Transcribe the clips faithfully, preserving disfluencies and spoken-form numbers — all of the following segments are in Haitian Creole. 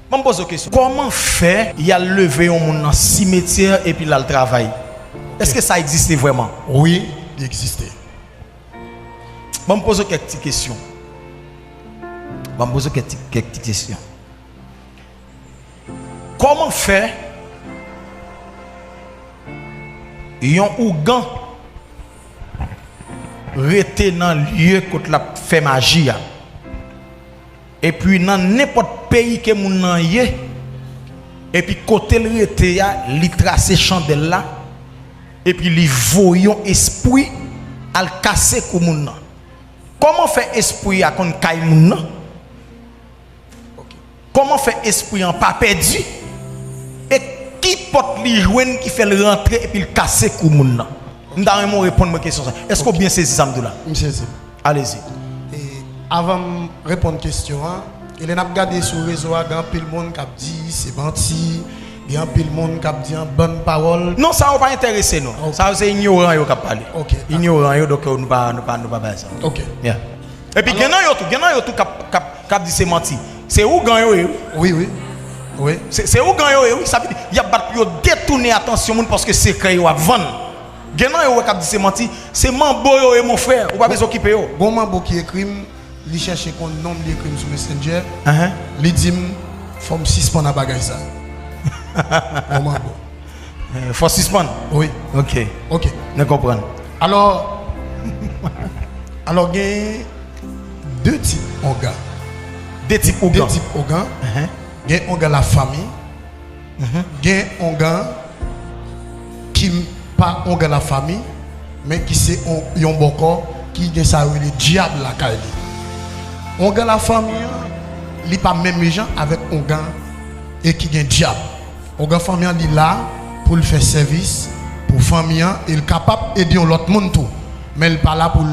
Ban m poze w kesyon. Kòman fè y al leve yon moun nan simetyè epi l al travay? Èske sa egziste vrèman? Wi, li egziste. Ban m poze w kèk ti kesyon. Ban m poze w kèk ti, kèk ti kesyon. Kòman fè yon ougan rete nan lye kot l ap fè maji a? Epi nan nenpòt peyi ke moun nan ye, epi kote l rete a, li trase chandèl la, epi li voye yon espri al kase kou moun nan. Kòman fè espri a konn kay moun nan? Kòman fè espri an pa pèdi? E ki pòt li jwenn ki fè l rantre epi l kase kou moun nan? M ta renmen w reponn mwen kesyon sa. Èske w byen sezi sa m di w la? M sezi. Alezi. E avan m reponn kesyon an, e lè n ap gade sou rezo a, gen anpil moun k ap di se manti, gen anpil moun k ap di an bann pawòl. Non, sa yo pa enterese nou. Ok. Sa yo se inyoran yo k ap pale. Ok, dakò. Inyoran yo, donk, nou pa, nou pa, nou pa bay sa. Ok. Yeah. Epi gen nan yo tou, gen nan yo tou k ap, k ap, k ap di se manti. Se ougan yo ye, wi. Wi, wi. Wi. Se, se ougan yo ye, wi. Sa vle di, y ap bat pou yo detounen atansyon moun paske sekrè yo ap vann. Gen nan yo wè k ap di se manti. Se manbo yo ye, mon frè. Ou pa bezwen okipe yo. Gon manbo ki ekri m, li chèche konn non m, li ekri m sou Messenger. Ahan. Li di m, fò m sispann ak bagay sa. Gon manbo. Eh, fò sispann? Wi. Ok. Ok. Nou konprann. Alò, alò gen de tip ongan. De tip ougan. De tip ongan. Ahan. Gen ongan lafanmi. Mhm. Gen ongan ki pa ongan lafanmi, men ki se on, yon bòkò ki gen sa yo rele dyab lakay li. Ongan lafanmi an, li pa menm jan avèk ongan e ki gen dyab. Ongan fanmi an, li la pou l fè sèvis pou fanmi an e l kapab ede yon lòt moun tou. Men l pa la pou l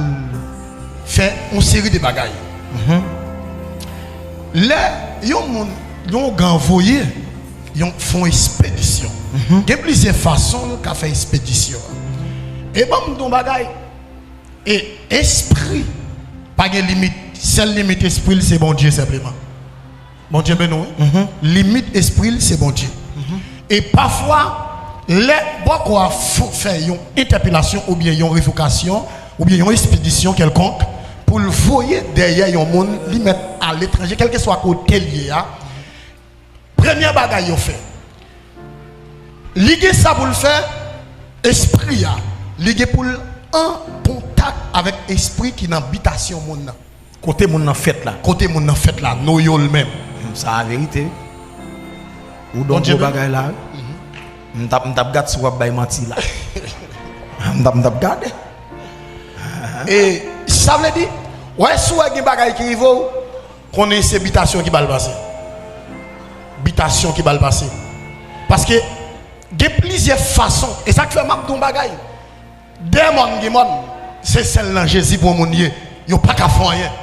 fè yon seri de bagay. Mhm. Lè yon moun, yon ongan voye, yon, fè yon espedisyon. Mhm. Gen plizyè fason l ka fè espedisyon an. E ban m di w yon bagay, e espri pa gen limit. Sèl limit espri l se Bondye senpleman. Bondye beni w, wi. Mhm. Limit espri l se Bondye. Mhm. E pafwa, lè bòkò a f-, fè yon entèpelasyon oubyen yon revokasyon oubyen yon espedisyon kèlkonk pou l voye dèyè yon moun, li mèt aletranje, kèlkeswa kote l ye a, premye bagay yo fè, li gen sa pou l fè, espri a, li gen pou l an kontak avèk espri ki nan bitasyon moun nan. Kote moun nan fèt la. Kote moun nan fèt la, noyo l menm. Hmm, sa a verite, wi. Ou donk gwo bagay la, wi. Mhm. M t ap, m t ap gad si w ap bay manti la. M t ap, m t ap gade. E sa vle di, wè, si w wè gen bagay ki rive w, konnen se bitasyon ki ba l pase. Bitasyon ki ba l pase. Paske gen plizyè fason. E sa k fè m ap di yon bagay. Dè mòn gen mòn, se sèl nan Jezi pou yon moun ye. Yo pa ka fè w anyen.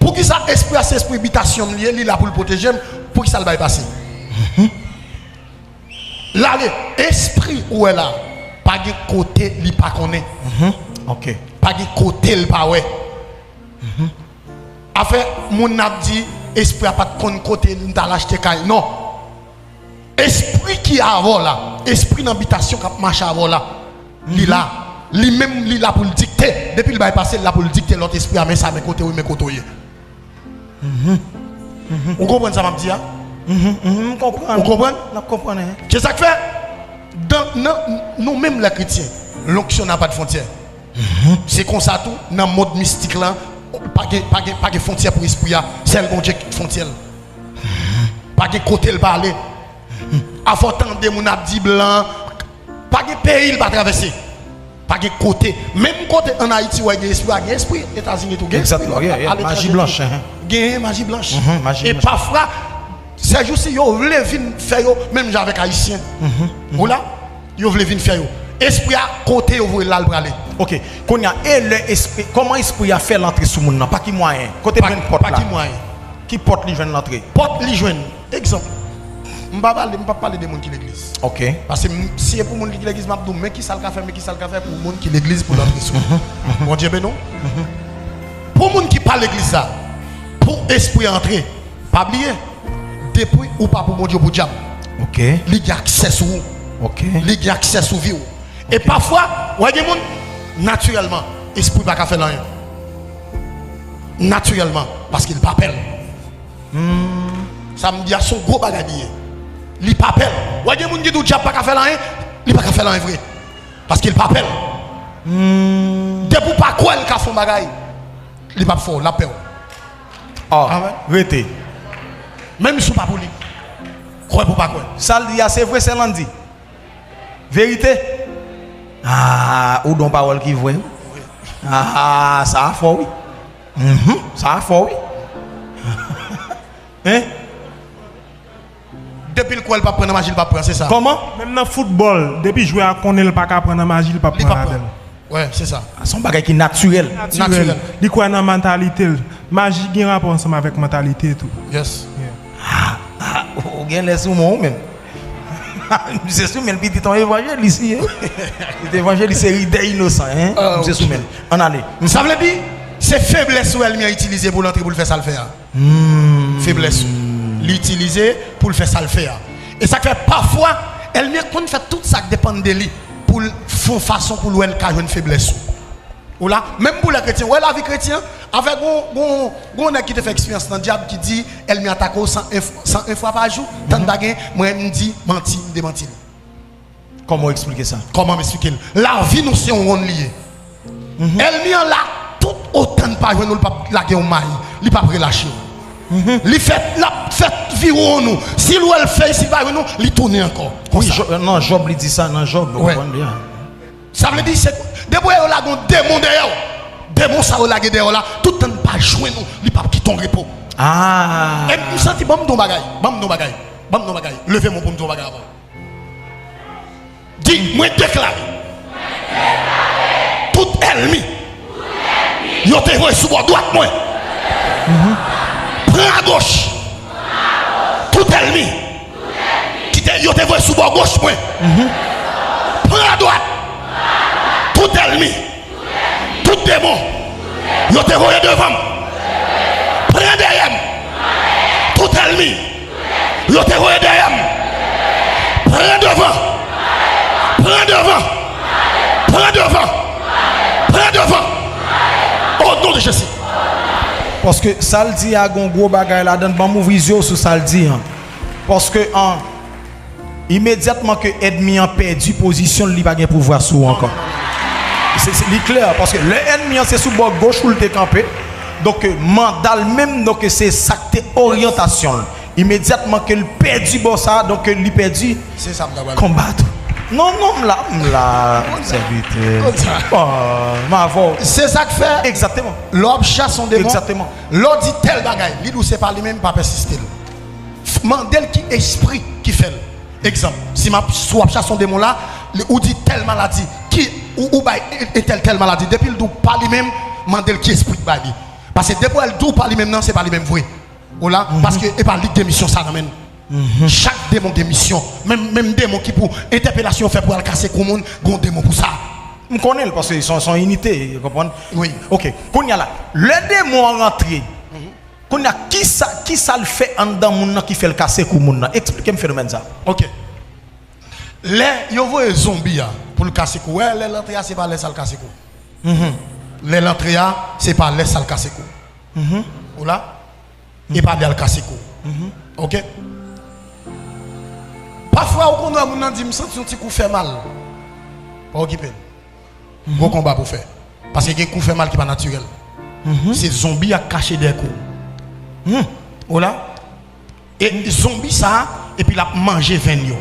Poukisa espri a se espri bitasyon m li ye, li la pou l pwoteje m? Poukisa l bay pase? Mhm. L ale, espri ou wè la, pa gen kote li pa konnen. Mhm. Ok. Pa gen kote l pa wè. Mhm. Afè moun nan ap di, espri a pa t konn kote m t al achte kay. Non. Espri ki avè w la, espri nan bitasyon k ap mache avè w la, li la. Mhm. Li menm, li la pou l dikte. Depi l bay pase, li la pou l dikte lòt espri a, men sa, men kote w ye, men kote w ye. Mhm. Mhm. Ou konprann sa m ap di a? Mhm, mhm, m konprann. Ou konprann? N ap konprann, hein. Se sa k fè, dan, nan, nou menm lè kretyen, l'onction n'a pas de frontière. Mhm. Se konsa tou, nan mond mistik lan, pa gen, pa gen, pa gen fwontyè pou espri a. Sèl Bondye ki fwontyè l. Mhm. Pa gen kote l pa ale. Mhm. Afè w tande moun ap di blan, pa gen peyi l pa travèse. Pa gen kote. Menm kote ann Ayiti, w wè gen espri a, gen espri Etazini tou, gen espri aletranje tou. Maji blanch, hein. Gen maji blanch. Mhm, maji blanch. E pafwa, sèjousi, yo vle vin fè yo menm jan avèk Ayisyen. Mhm, mhm. Ou la? Yo vle vin fè yo. Espri a, kote yo voye l la, l prale. Ok. Kounye a, e lè espri, kòman espri a fè l antre sou moun nan? Pa ki mwayen? Kote l jwenn pòt la? Pa ki mwayen? Ki pòt li jwenn l antre? Pòt li jwenn. Egzanp. M pa pale, m p ap pale de moun ki legliz. Ok. Paske m, si e pou moun ki legliz, m ap di w, men kisa l ka fè, men kisa l ka fè pou moun ki legliz pou l antre sou. Mhm, mhm. Bondye beni w. Mhm. Pou moun ki pa legliz la, pou espri a antre, pa bliye, Depi ou pa pou Bondye, ou pou dyab. Ok. Li gen aksè sou ou. Ok. Li gen aksè sou vi w. E pafwa, w gen moun, natirèlman, espri pa ka fè l anyen. Natirèlman, paske l pa pè l. Sa m di a, se yon gwo bagay li ye. Li pa pè l. W gen moun ki di w dyab pa ka fè l anyen, li pa ka fè l anyen vre. Paske l pa pè l. Depi w pa kwè l ka fè yon bagay, li p ap fè w, l ap pè w. Ò, rete. Menm si w pa pou li. Kwè pou w pa kwè. Sa l di a, se vre, se Landy. Verite? Ah, ou di yon pawòl ki vre, wi. Ah, sa a fò, wi. Mhm, sa a fò, wi. Hein? Depi l kwè l p ap pran nan maji, l p ap pran, se sa. Kòman? Menm nan foutbòl, depi jwè a konnen l pa ka pran nan maji, l p ap pran ladan l. Wè, se sa. Ah, se yon bagay ki natirèl. Natirèl. Li kwè nan mantalite l. Maji gen rapò ansanm avèk mantalite tou. Yes. Ah, ah, ou gen lè sou men w menm. Misye sou men l, pitit yon evanjelis li ye. Pitit evanjelis, se ridè inosan, hein? Misye sou men l. Ann ale. Sa vle di, se feblès ou ènmi an itilize pou l antre, pou l fè sa l fè a. Feblès ou. Li itilize pou l fè sa l fè a. E sa k fè pafwa, ènmi an konn fè tout sa k depann de li pou l fè yon fason pou l wè l ka jwenn feblès ou. Ou la, menm pou lè kretyen, ou wè lavi kretyen, avèk yon, yon, yon nèg ki te fè eksperyans nan dyab ki di ènmi atake w san en, san en fwa pa jou, tann pa gen, mwen m di manti, m demanti l. Kòman w eksplike sa? Kòman m eksplike l? Lavi nou se yon wonn li ye. Ènmi an la, tout otan l pa jwenn ou, l p ap lage yon may, li p ap relache w. Li fè, l ap fè viwonn ou. Si l wè l fè, si l pa jwenn ou, li tounen ankò. Wi, konsa. Jò-, nan Jòb, li di sa, nan Jòb, ou konprann byen. Sa vle di, se, depi yo lage yon demon dèyè w, demon sa yo lage dèyè w la, tout tan l pa jwenn ou, li p ap kite w repo. Ah. E m santi, ban m di yon bagay, ban m di yon bagay, ban m di yon bagay. Leve men w pou m di yon bagay avan. Di, mwen deklare. Tout ènmi yo te voye sou bò dwat mwen. Pran agoch. Tout ènmi ki te, yo te voye sou bò goch mwen. Pran adwat. Tout ènmi. Tout demon yo te voye devan m, pran dèyè m. Tout ènmi yo te voye dèyè m, pran devan. Pran devan. Pran devan. Pran devan. O non de Jezi. Paske sa l di a gon gwo bagay ladan l, ban m ouvri zye w sou sa l di an. Paske an, imedyatman ke ènmi an pèdi pozisyon l, li pa gen pouvwa sou ou ankò. Se, se, li klè, paske lè ènmi an se sou bò goch ou l te kanpe, donk, manda l menm, donk, se sa k te oryantasyon l. Imedyatman ke l pèdi bò sa a, donk, li pèdi konba tou. Non, non, m la, m la, sèvitè. Oh, m avè w. Se sa k fè, egzakteman, lè w ap chase yon demon, egzakteman, lè w di tèl bagay, li di w se pa li menm, pa pèsiste l. F-, mande l ki espri ki fè l. Egzanp, si m ap, si w ap chase yon demon la, li, ou di tèl maladi, ki, ou, ou bay e, entèl tèl maladi. Depi l di w pa li menm, mande l ki espri k bay li. Paske depi w wè l di w pa li menm nan, se pa li menm vre. Ou la, paske e pa li k gen misyon sa nan men l. Chak demon gen misyon. Menm, menm demon ki pou entèpelasyon fè pou al kase kou moun, gon demon pou sa. M konnen l, paske se yon, se yon inite, ou konprann? Wi. Ok. Kounye a la, lè demon an rantre, kounye a, kisa, kisa l fè anndan moun nan ki fè l kase kou moun nan? Eksplike m fenomèn sa. Ok. Lè yo voye zonbi a pou l kase kou, wè, lè l antre a, se pa lè sa l kase kou. Lè l antre a, se pa lè sa l kase kou. Ou la? E pa lè l kase kou. Ok? Pafwa, ou konn wè moun nan di, "M santi yon ti kou fè mal." Pa okipe l. Gwo konba pou fè. Paske gen kou fè mal ki pa natirèl. Se zonbi a k kache dèyè kou. Ou la? E zonbi sa a, epi l ap manje venn yo.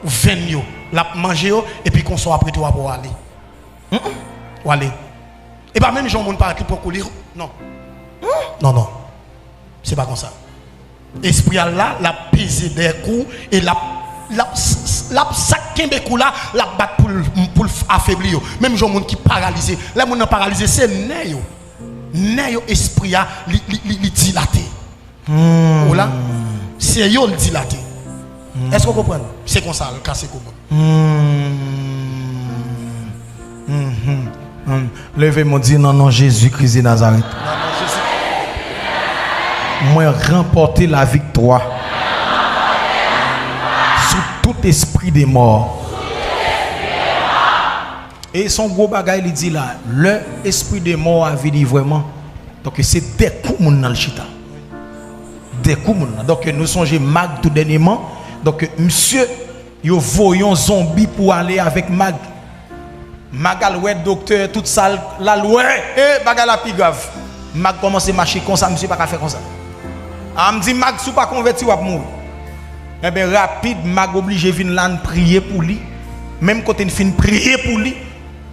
Venn yo. L ap manje yo, epi konsa w ap rete w ap w ale. W ale. E pa menm jan yon moun parèt li pran kou li. Non. Non, non. Se pa konsa. Espri a la, l ap peze dèyè kou, e l ap, l ap, l ap sa k kenbe kou la, l ap bat pou l, pou l afebli yo. Menm jan yon moun ki paralize. Lè moun nan paralize, se nè yo. Nè yo, espri a, li, li, li, li dilate. Ou la? Se yo l dilate. Èske w konprann? Se konsa l kase kou moun. Leve men w, di, "Nan non Jezi Kris de Nazarèt." Nan non Jezi. Mwen ranpòte laviktwa sou tout espri de mò. E se yon gwo bagay li di la. Lè espri de mò a vini vrèman, donk se dèkou moun nan l chita. Dèkou moun nan. Donk nou sonje Mag tou dènyèman. Donk misye, yo voye yon zonbi pou ale avèk Mag. Mag al wè doktè, tout sa l al wè, e bagay la pi grav. Mag kòmanse mache konsa, misye pa ka fè konsa. A m di Mag, si w pa konvèti, w ap mouri. Enben, rapid, Mag oblije vin la, n priye pou li. Menm kote n fin priye pou li,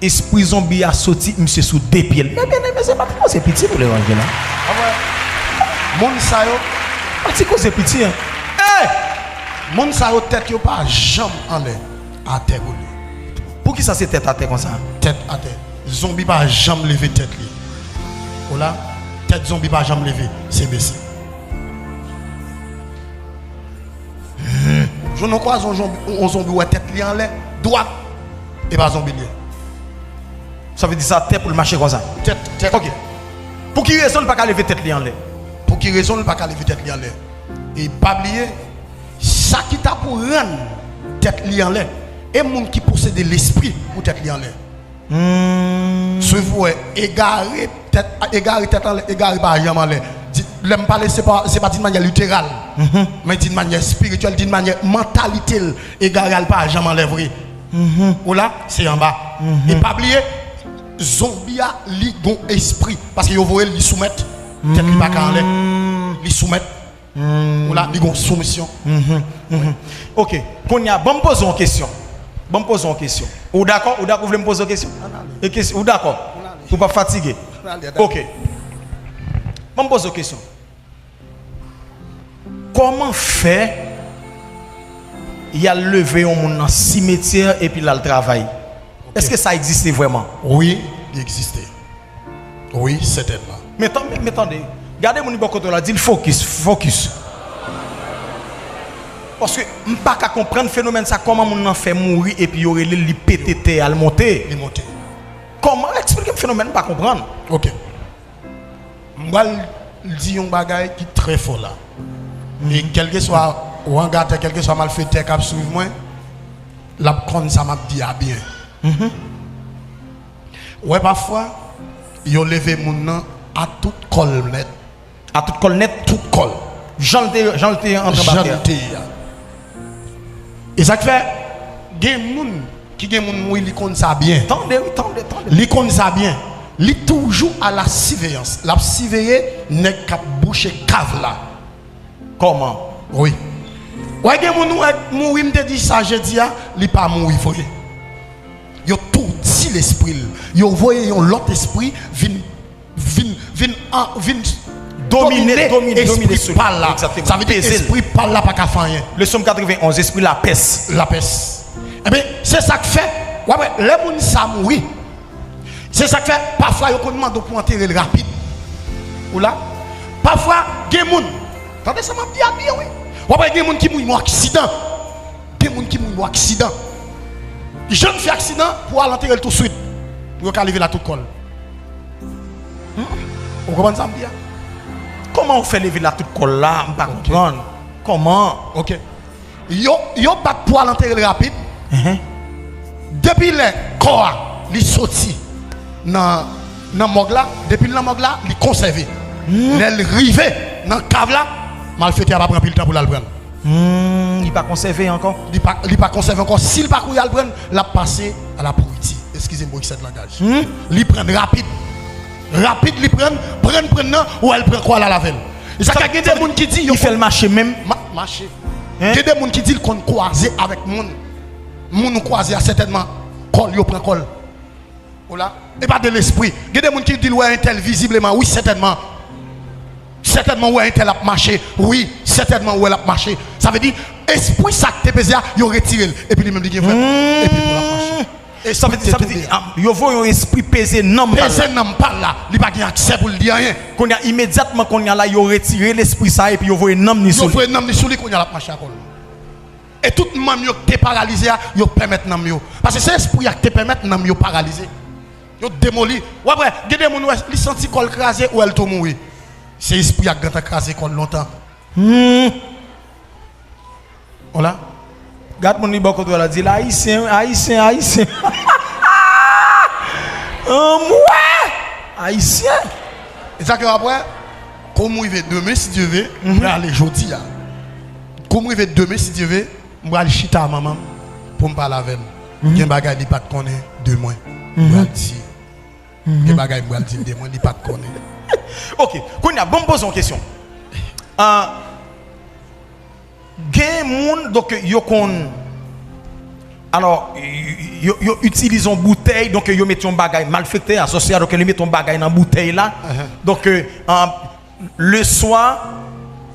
espri zonbi a soti, misye sou de pye l. Men byeneme, se pa ti koze piti pou levanjil la. Moun sa yo, pa ti koze piti, en. Ey! Moun sa yo, tèt yo pa janm anlè, atè pou li. Poukisa se tèt atè konsa? Tèt atè. Zonbi pa janm leve tèt li. Ou la, tèt zonbi pa janm leve, se bese. Jwenn nou kwaze yon zonbi, yon zonbi wè tèt li anlè, dwat, e pa zonbi li ye. Sa vle di sa, tèt pou l mache konsa. Tèt, tèt. Ok. Pou ki rezon l pa ka leve tèt li anlè? Pou ki rezon l pa ka leve tèt li anlè? E pa bliye, sa ki ta pou rann tèt li anlè, e moun ki posede lespri pou tèt li anlè. Hmm. Swiv pou wè, egare tèt, egare tèt anlè, egare pa janm anlè. Di, lè m pale, se pa, se pa d'une manière littérale, mhm, men d'une manière spirituelle, d'une manière mantalite l, egare a l pa janm anlè vre. Mhm. Ou la, se anba. Mhm. E pa bliye, zonbi a, li gon espri. Paske yo voye l, li soumèt. Tèt li pa ka anlè. Hmm. Li soumèt. Hmm. Ou la, li gon soumisyon. Mhm, mhm. Ok. Kounye a, ban m poze yon kesyon. Ban m poze yon kesyon. Ou dakò? Ou dakò? Ou vle m poze yon kesyon? Ann ale. E kes-, ou dakò? Ann ale. Ou p ap fatige? Ann ale, dakò. Ok. Ban m poze yon kesyon. Kòman fè y al leve yon moun nan simetyè epi l al travay? Ok. Èske sa egziste vrèman? Wi, li egziste. Wi, sètènman. Men tan-, men, men tande, gade moun ki bò kote w la, di l fokis, fokis. Paske m pa ka konprann fenomèn sa, kòman moun nan fè mouri epi yo rele l, li pete tè a, l monte. Li monte. Kòman? Eksplike m fenomèn, m pa konprann. Ok. M pral di yon bagay ki trè fò la. E kèlkeswa wangatè, kèlkeswa malfetè k ap swiv mwen, l ap konn sa m ap di a byen. Mhm. Ou wè, pafwa, yo leve moun nan a tout kò l nèt. A tout kò l nèt? Tout kò l. Jan l te, jan l te antre anba tè a. Jan l te ye a. E sa k fè, gen moun ki gen moun mouri, li konn sa byen. Tande, wi, tande, tande. Li konn sa byen. Li toujou a la siveyans. L ap siveye nèg k ap bouche kav la. Kòman? Wi. Wè, gen moun ou wè mouri, m te di sa jedi a, li pa mouri vre. Yo toudi lespri l. Yo voye yon lòt espri vin, vin, vin, an, vin domine, domine, domine espri pa l la. Egzakteman. Sa vle di espri pa l la pa ka fè anyen. Le Sòm katrevenn onz, espri lapès. Lapès. Enben, se sa k fè, w ap wè, lè moun sa mouri, se sa k fè, pafwa, yo konn mande w pou antere l rapid. Ou la? Pafwa, gen moun, tande sa m ap di a byen, wi. W ap wè, gen moun ki mouri nan aksidan. Gen moun ki mouri nan aksidan. Jan l fè aksidan, pou al antere l touswit. Pou yo ka leve l a tout kò l. Hmm? Ou konprann sa m di a? Kòman ou fè leve l a tout kò l la? M pa konprann. Kòman? Ok. Yo, yo bat pou al antere l rapid. Mhm. Depi lè kò a, li soti nan, nan mòg la, depi l nan mòg la, li konsève. Hmm. Lè l rive nan kav la, malfetè a pa pran anpil tan pou l al pran l. Hmm, li pa konsève ankò? Li pa, li pa konsève ankò. Si l pa kouri al pran l, l ap pase a la pouriti. Eskize m pou eksè de langaj. Hmm? Li pran l rapid. Rapid li pran l, pran l, pran l nan, ou wè l pran kò l al avè l. E sa k fè gen de moun ki di yo fè l mache menm. Ma-, mache. Hein? Gen de moun ki di l konn kwaze avèk moun. Moun ou kwaze a, sètènman, kò l, yo pran kò l. Ou la? E pa de lespri. Gen de moun ki di l wè entèl vizibleman. Wi, sètènman. Sètènman, ou wè entèl ap mache. Wi, sètènman, ou wè l ap mache. Sa vle di, espri sa k te peze a, yo retire l. Epi li menm, li gen vrè kò. Epi pou l ap mache. Sa vle di, sa vle di, ah, yo voye yon espri peze nanm pa l la. Peze nanm pa l la. Li pa gen aksè pou l di anyen. Kounye a, imedyatman, kounye a la, yo retire lespri sa a epi yo voye nanm ni sou li. Yo voye nanm ni sou li, kounye a, l ap mache ak kò l. E tout manm yo ki te paralize a, yo pèmèt nanm yo. Paske se espri a ki te pèmèt nanm yo paralize. Yo demoli. W ap wè, gen de moun, wè, li santi kò l kraze, ou wè l tou mouri. Se espri a k gentan kraze kò l lontan. Hola. Gad moun li bò kote w la, di l ayisyen, ayisyen, ayisyen. Anmwey! Ayisyen! E sa ke w ap wè, kou m rive demen, si Dye ve, m prale jodi a. Kou m rive demen, si Dye ve, m pral chita a manman m pou m pale avè l. Gen bagay li pa t konnen de mwen. M pral di. Gen bagay m pral di l de mwen, li pa t konnen. Ok, kounye a, bon, m poze yon kesyon. Ah, gen moun, donk, yo konn, alò, yo, yo itilize yon boutèy, donk, yo mete yon bagay, malfektè a, sòsyè a, donk, li mete yon bagay nan boutèy la. Donk, ah, leswa,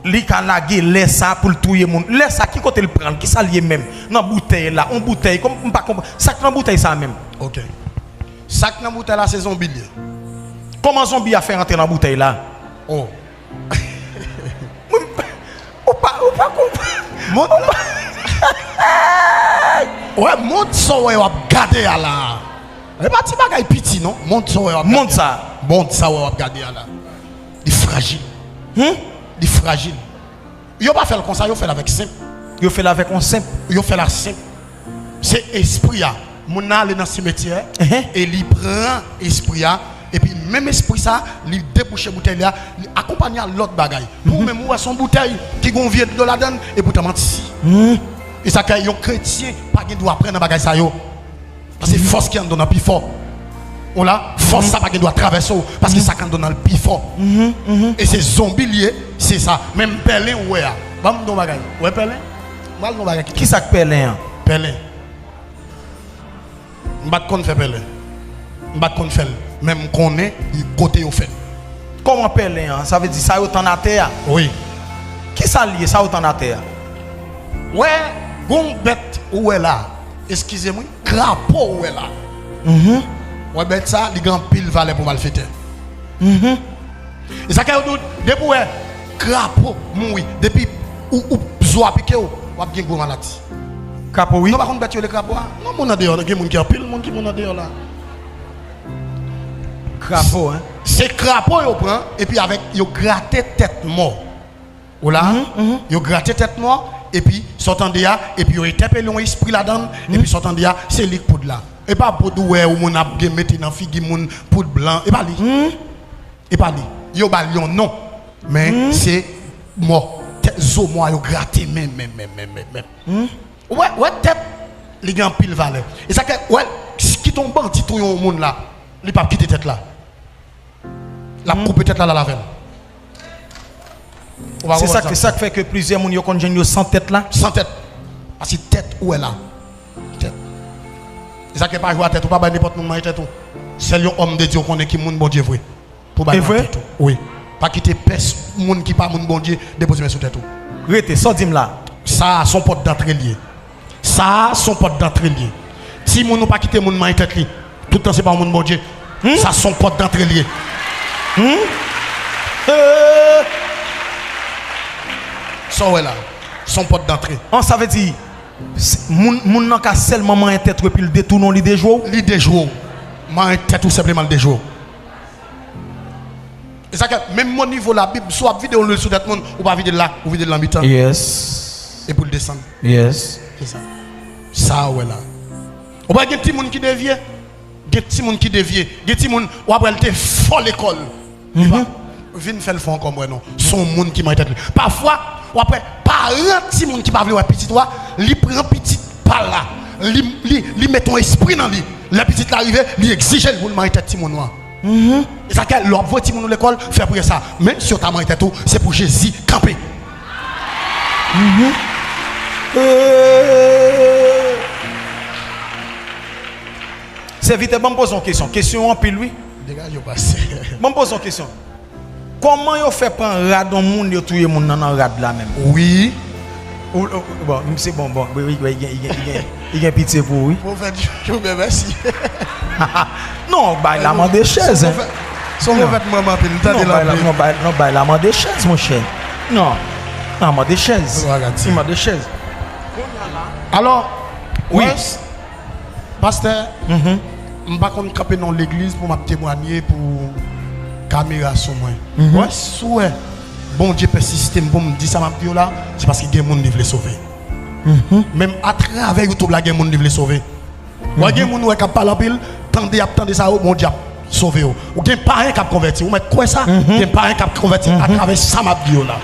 li ka lage lè sa pou l touye moun. Lè sa, ki kote l pran l? Kisa l ye menm? Nan boutèy la, yon boutèy, kòm m pa konprann. Sa k nan boutèy sa menm? Ok. Sa k nan boutèy la, se zonbi l ye. Kòman zonbi a fè rantre nan boutèy la? Oh. Ou pa, ou pa konprann. Mond la. Wè, mond sa w wè w ap gade a la. E pa ti bagay piti, non. Mond sa w wè w ap gade. Mond sa. Mond sa w wè w ap gade a la. Li frajil. Hmm? Li frajil. Yo pa fè l konsa, yo fè l avèk senp. Yo fè l avèk yon senp. Yo fè l a senp. Se espri a. Moun nan ale nan simetyè, e li pran espri a, epi menm espri sa, li debouche boutèy la, li akonpanye a lòt bagay. Pou ou menm, ou wè se yon boutèy ki gen yon vye dlo ladan l, epoutan manti. E sa k fè yon kretyen pa gen dwa pran nan bagay sa yo. Paske fòs ki anndan w lan pi fò. Ou la, fòs sa pa gen dwa travèse w, paske sa k anndan w lan pi fò. E se zonbi l ye, se sa. Menm pèlen ou wè a. Ban m di w yon bagay. Ou wè pèlen? M pral di w yon bagay ki... Kisa k pèlen an? Pèlen. M pa t konn fè pèlen. M pa t konn fè l. Men m konnen kote yo fè l. Kòman pèlen an? Sa vle di sa yo tann atè a? Wi. Kisa l ye, sa yo tann atè a? Wè, gon bèt ou wè la. Eskize m, wi. Krapo ou wè la. Wè bèt sa, li gen anpil valè pou malfetè. E sa k fè yo di w, depi w wè krapo mouri, depi ou, ou zo a pike w, w ap gen gwo maladi. Krapo, wi. Nou pa konn bèt yo rele krapo a? Non, moun andeyò, gen moun ki anpil, moun ki moun andeyò la. Krapo, en? Se krapo yo pran, epi avèk, yo grate tèt mò. Ou la? Yo grate tèt mò, epi sa w tande a, epi yo entèpele yon espri ladan l, epi sa w tande a, se li k poud la. E pa poud ou wè yon moun ap gen mete nan figi moun, poud blan, e pa li. E pa li. Yo ba l yon non. Men se mò. Tèt zo mò a yo grate men, men, men, men, men, men. Ou wè, wè tèt, li gen anpil valè. E sa k fè, wè, kite yon bandi touye yon moun la, li p ap kite tèt la. L ap koupe tèt la, l al avè l. Ou pa konprann sa? Se sa k fè ke plizyè moun yo konn jwenn yo san tèt la? San tèt. Paske tèt ou wè la. Tèt. E sa k fè pa jwe a tèt, ou pa bay nenpòt moun manye tèt ou. Sèl yon òm de Dye ou konnen ki moun Bondye vre. Pou bay manye tèt ou. Wi. Pa kite pès moun ki pa moun Bondye depoze men sou tèt ou. Rete, sa w di m la? Sa a se yon pòt dantre l ye. Sa a se yon pòt dantre l ye. Timoun ou pa kite moun manye tèt li. Tout tan se pa yon moun Bondye. Sa se yon pòt dantre l ye. Sa w wè la, se yon pòt dantre. An, sa vle di, s-, moun, moun nan ka sèlman manyen tèt ou epi l detounen w, li dejwe w? Li dejwe w. Manyen tèt ou senpleman, l dejwe w. E sa k fè, menm mo nivo Labib, si w ap vide yon lwil sou tèt moun, ou pa vide l la, ou vide l nan mitan. Yes. Epi l desann. Yes. Se sa. Sa a w wè la. Ou pa gen timoun ki devye? Gen timoun ki devye. Gen timoun, w ap wè l te fò lekòl. Li pa vin fè l fò ankò, m wè non. Se yon moun ki manyen tèt li. Pafwa, w ap wè paran timoun ki pa vle wè pitit ou a, li pran pitit pa l la. Li, li, li met yon espri nan li. Lè pitit la rive, li egzije l pou l manyen tèt timoun ou an. E sa k fè, lè w ap voye timoun ou lekòl, fè priyè sa. Men, si w ta manyen tèt ou, se pou Jezi kanpe. Sèvitè, ban m poze yon kesyon. Kesyon anpil, wi. Degaje w, pastè. Ban m poze yon kesyon. Kòman yo fè pran rad yon moun, yo touye moun nan, nan rad la menm? Wi. Ou, ou, bon, misye, bon, bon, wi, wi, wi, li gen, li gen, li gen, li gen pitye pou ou, wi. Pwofèt Joubè, mèsi. Non, bay la mande chèz, hein. Se yon pwofèt, se yon pwofèt m renmen anpil, m tande l anpil. Non, bay la, non, bay, non, bay la mande chèz, monchè. Non, la mande chèz. Li mande chèz. Alò, wi. Pastè, m pa konn kanpe nan yon legliz pou m ap temwanye pou Kamera sou mwen. Wè, si w wè Bondye pèsiste m pou m di sa m ap di yo la, se paske gen moun li vle sove. Menm atravè YouTube la, gen moun li vle sove. Wè, gen moun wè k ap pale anpil, tande, y ap tande sa yo, Bondye ap sove yo. Ou gen payen k ap konvèti, ou mèt kwè sa, gen payen k ap konvèti atravè sa m ap di yo la.